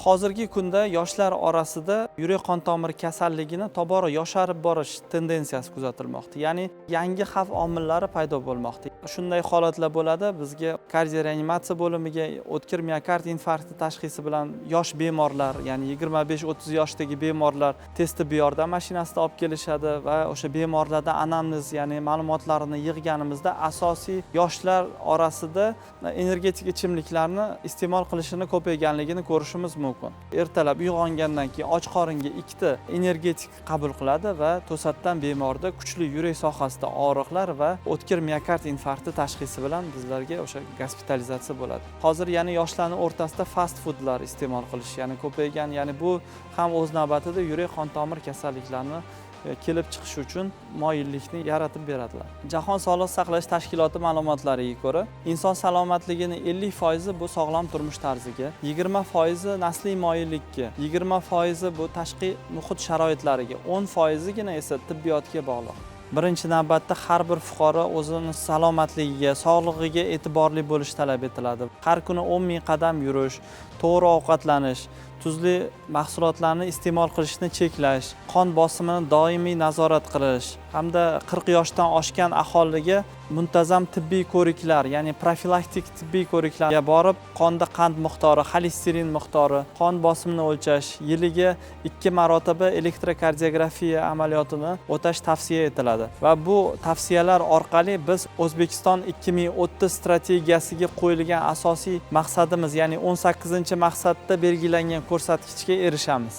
Hozirgi kunda yoshlar orasida yurak qon tomir kasalligini tobora yosharib borish tendensiyasi kuzatilmoqda, ya'ni yangi xavf omillari paydo bo'lmoqda. Shunday holatlar bo'ladi, bizga kardioreanimatsiya bo'limiga o'tkir miokard infarkti tashxisi bilan yosh bemorlar, ya'ni 25-30 yoshdagi bemorlar tez tibbiy yordam mashinasida olib kelishadi va o'sha bemorlardan anamnez, ya'ni ma'lumotlarini yig'ganimizda asosiy yoshlar orasida energetik ichimliklarni iste'mol qilishini ko'payganligini ko'rishimiz mumkin. Ertalab uyg'ongandan keyin och qoringa ikkita energetik qabul qiladi va to'satdan bemorda kuchli yurak sohasida og'riqlar va o'tkir miokard infarkti tashxisi bilan bizlarga o'sha gospitalizatsiya bo'ladi. Hozir yana yoshlarning o'rtasida fast foodlar iste'mol qilish, ya'ni ko'paygan, ya'ni bu ham o'z navbatida yurak qon tomir kasalliklarini kelib chiqishi uchun moyillikni yaratib beradilar. Jahon sog'liqni saqlash tashkiloti ma'lumotlariga ko'ra, inson salomatligini 50% bu sog'lom turmush tarziga, 20% nasliy moyillikka, 20% bu tashqi muhit sharoitlariga, 10%gina esa tibbiyotga bog'liq. Birinchi navbatda har bir fuqaro o'zini salomatligiga, sog'lig'iga e'tiborli bo'lish talab etiladi. Har kuni 10 ming qadam yurish, to'g'ri ovqatlanish, tuzli mahsulotlarni iste'mol qilishni cheklash, qon bosimini doimiy nazorat qilish hamda 40 yoshdan oshgan aholiga muntazam tibbiy ko'riklar, ya'ni profilaktik tibbiy ko'riklarga borib, qonda qand miqdori, xolesterin miqdori, qon bosimini o'lchash, yiliga 2 marotaba elektrokardiografiya amaliyotini o'tash tavsiya etiladi. Va bu tavsiyalar orqali biz O'zbekiston 2030 strategiyasiga qo'yilgan asosiy maqsadimiz, ya'ni 18-maqsadda belgilangan ko'rsatkichga erishamiz.